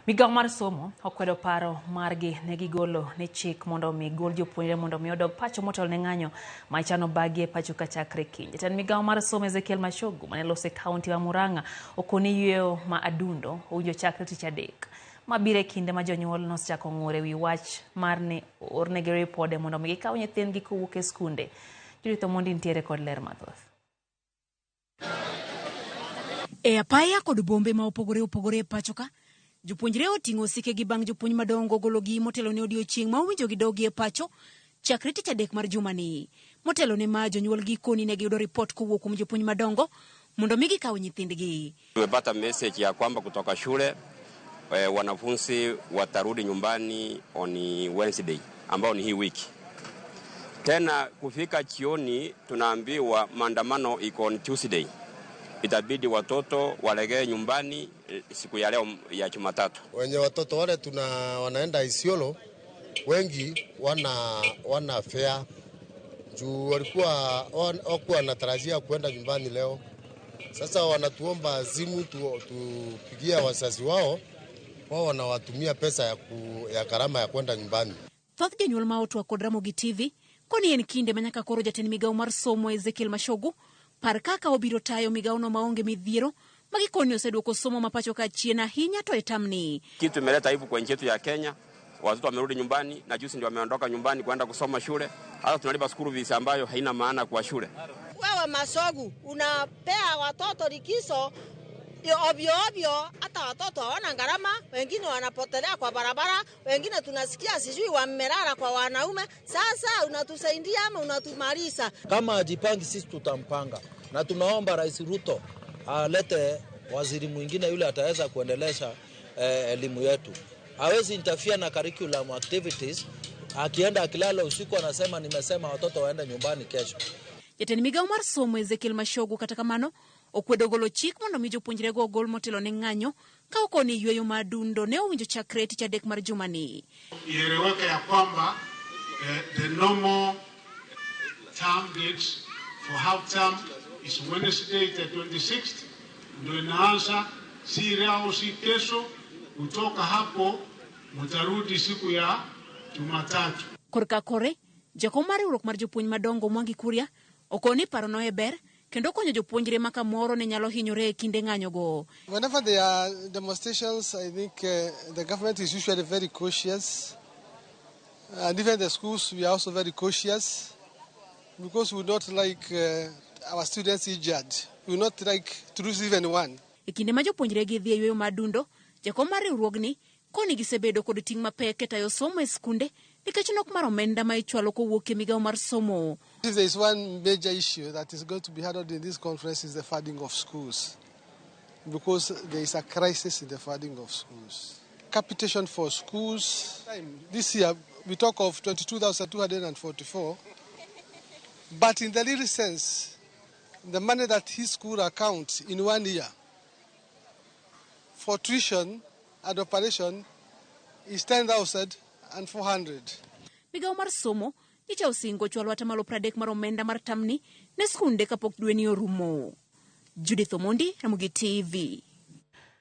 Migawo mar somo okwedo paro margi ne gigolo ni chik mondo omi gol jopuonjre mondo omi odog pacho motelo ne ng'anyo ma ichano bagi e pacho ka chakre kiny. Jatend migawo mar somo Ezekiel Machogu mane loso e kaunti ma Murang'a okoni yueyo ma adundo owinjo chakre tich adek mabiro e kinde ma jonyuol nosechako ng'ur e wi wach mar ni oornegi ripode mondo omi gikaw nyithindgi kowuok e skunde. Judith Omondi nitiere kod ler mathoth. E apaya kod bombe ma opogore opogore e pacho ka, jopuonjre oting'o osikegi bang' jopuonj madongo gologi motelo ne odiochieng' ma owinjo gidogi e pacho chakre tich adek mar jumani. Motelo ne ma jonyuolgi koni ne giyudo ripot kowuok kuom jopuonj madongo mondo mi gikaw nyithindgi. Tumepata message ya kwamba kutoka shule wanafunzi watarudi nyumbani on Wednesday ambao ni hii wiki. Tena kufika jioni tunaambiwa maandamano iko on Tuesday. Itabidi watoto walegee nyumbani siku ya leo ya Jumatatu. Wenye watoto wale tuna wanaenda Isiolo wengi wana fare juu walikuwa hawakuwa wanatarajia kuenda nyumbani leo. Sasa wanatuomba simu tupigie wazazi wao, wao wanawatumia pesa ya gharama ya kwenda nyumbani. Thoth jonyuol ma otwak kod Ramogi TV koni en kinde ma nyaka koro jatend migawo mar somo Ezekiel Machogu par kaka obiro tayo migawono maonge midhiero ma gikoni oseduoko somo ma pacho ka chien ahinya to e tamni. Kitu imeleta aibu kwa nchi yetu ya Kenya. Watoto wamerudi nyumbani na juzi ndio wameondoka nyumbani kwenda kusoma shule. Hata tunalipa school fees ambayo haina maana kwa shule. Wewe Machogu unapea watoto likizo ovyo ovyo, hata watoto hawana gharama, wengine wanapotelea kwa barabara, wengine tunasikia sijui wamelala kwa wanaume. Sasa unatusaidia ama unatumaliza? Kama ajipangi, sisi tutampanga, na tunaomba Rais Ruto alete waziri mwingine yule ataweza kuendelesha elimu yetu. Hawezi interfere na curriculum activities. Akienda akilala usiku anasema nimesema watoto waende nyumbani kesho. Jatend migawo mar somo Ezekiel Machogu kata kamano okwedo golo chik mondo mi jopuonjrego ogol motelo ne ng'anyo ka okoni yweyo ma adundo ne owinjo chakre tich adek mar jumani. Ieleweke ya kwamba the normal term dates for half term is Wednesday the 26th, ndio inaanza, si leo si kesho. Kutoka hapo mtarudi siku ya Jumatatu. Korka kore, jakom mar riwruok mar jopuonj madongo Mwangi Kuria okoni parono e ber kendo konyo jopuonjre ma kamoro ne nyalo hinyore e kinde ng'anyogo. Whenever there are demonstrations, I think the government is usually very cautious. And even the schools, we are also very cautious because we would not like our students injured. We would not like to lose even one. E kinde ma jopuonjre gi dhi e yweyo mar adundo, jakom mar riwruogni koni gisebedo kod ting' mapek e tayo somo e skunde nikech nok mar omenda ma ichwalo kowuok e migawo mar somo. If there is one major issue that is going to be handled in this conference is the funding of schools, because there is a crisis in the funding of schools. Capitation for schools, this year we talk of 22,244, but in the real sense, the money that his school accounts in 1 year for tuition and operation is 10,400. Migawo mar somo nyicha osingo chwalo atamalo 30 mar omenda mar tamni ne skunde kapok dweni orumo. Judith Omondi, Ramogi TV.